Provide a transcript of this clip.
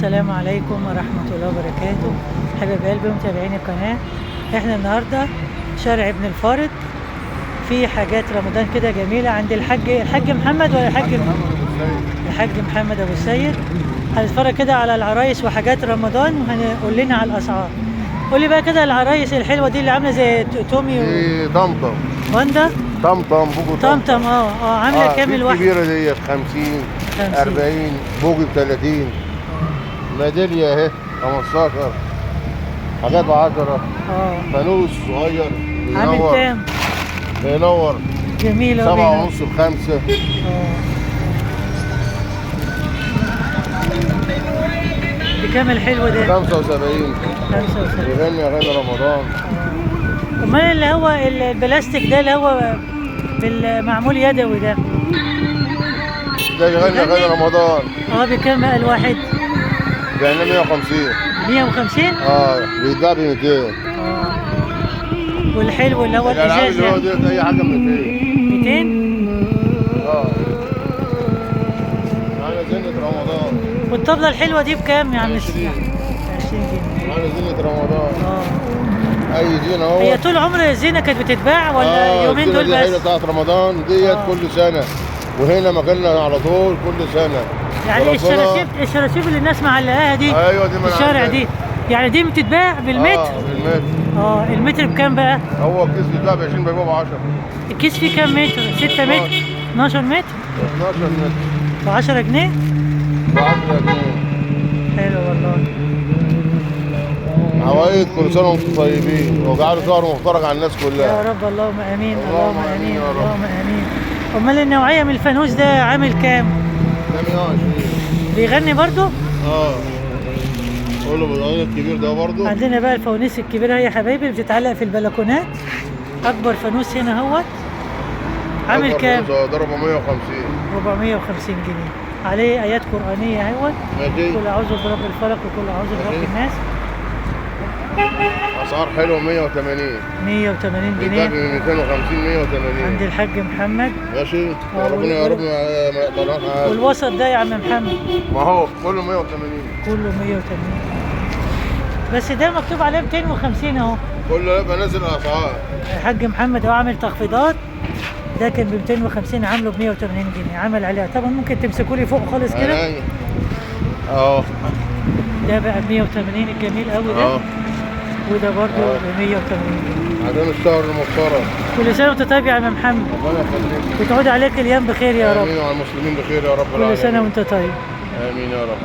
السلام عليكم ورحمة الله وبركاته. حبايب قلبي ومتابعين القناة، احنا النهاردة شارع ابن الفارض، في حاجات رمضان كده جميلة عند الحاج محمد ولا الحاج محمد ابو السيد. هنتفرج كده على العرايس وحاجات رمضان وهنقول لنا على الاسعار. قول لي بقى كده العرايس الحلوة دي اللي عاملة زي تومي دي طمطم باندا، طمطم بوجو طمطم. عاملة كام الواحدة؟ الكبيرة ديت 50 40، بوجي ب 30، ميدالية اهي 15، حاجات ب 10. فانوس صغير عامل كام؟ بينور جميل، 7.5 ب5. بكام الحلو ده؟ 75. 75. بيغني اغاني رمضان. امال اللي هو البلاستيك ده اللي هو بالمعمول يدوي ده؟ ده بيغني اغاني رمضان. بكام بقى الواحد؟ بيعمل 150. 150؟ بيتباع ب 200. والحلو اللي هو الازاز ده؟ اللي هو اي حاجة ب 200. 200؟ معانا زينة رمضان. والطبلة الحلوة دي بكام يا عم؟ 20 جنيه. معانا زينة رمضان. اي زينة اهو. هي طول عمر الزينة كانت بتتباع ولا يومين دول بس؟ دي بتاعت رمضان ديت كل سنة، وهنا مكاننا على طول كل سنة. يعني الشراشيب اللي الناس معلقاها دي، ايوه دي من الشارع دي، يعني دي بتتباع بالمتر؟ بالمتر. المتر بكام بقى؟ هو الكيس بيتباع ب 20، بيبيعه ب 10. الكيس فيه كام متر؟ 6 متر؟ 12 متر؟ 12 متر ب 10 جنيه؟ ب 10 جنيه. حلو والله. عوايد كل سنة وانتم طيبين، وجعلوا شهر مفترج على الناس كلها يا رب. اللهم امين، اللهم امين، اللهم امين. امال النوعية من الفانوس ده عامل كام؟ ده 120. بيغني برضه؟ قول له بالغني الكبير ده برضه. عندنا بقى الفوانيس الكبيرة يا حبايبي اللي بتتعلق في البلكونات. أكبر فانوس هنا اهوت عامل كام؟ ده 450. 450 جنيه. عليه آيات قرآنية اهوت. ماشي. كل أعوذ برب الفلق وكل أعوذ برب الناس. أسعار حلوة. 180. 180 جنيه. بيتباع ب 250. 180 عند الحاج محمد. ماشي. ربنا يا رب ما يقدرناش. والوسط ده يا عم محمد؟ ما هو كله 180. كله 180. بس ده مكتوب عليه 250 اهو. كله يبقى نازل اسعار. الحاج محمد هو عامل تخفيضات. ده كان ب 250 عامله ب 180 جنيه، عمل عليها. طبعا ممكن تمسكوا لي فوق خالص كده. اهو ده بقى ب 180 الجميل قوي ده. وده برضه ب 180 جنيه. عشان الشهر المفترض. كل سنة وانت طيب يا عم محمد. ربنا يخليك. وتعود عليك الايام بخير يا رب. امين، وعلى المسلمين بخير يا رب. كل سنة وانت طيب. امين يا رب.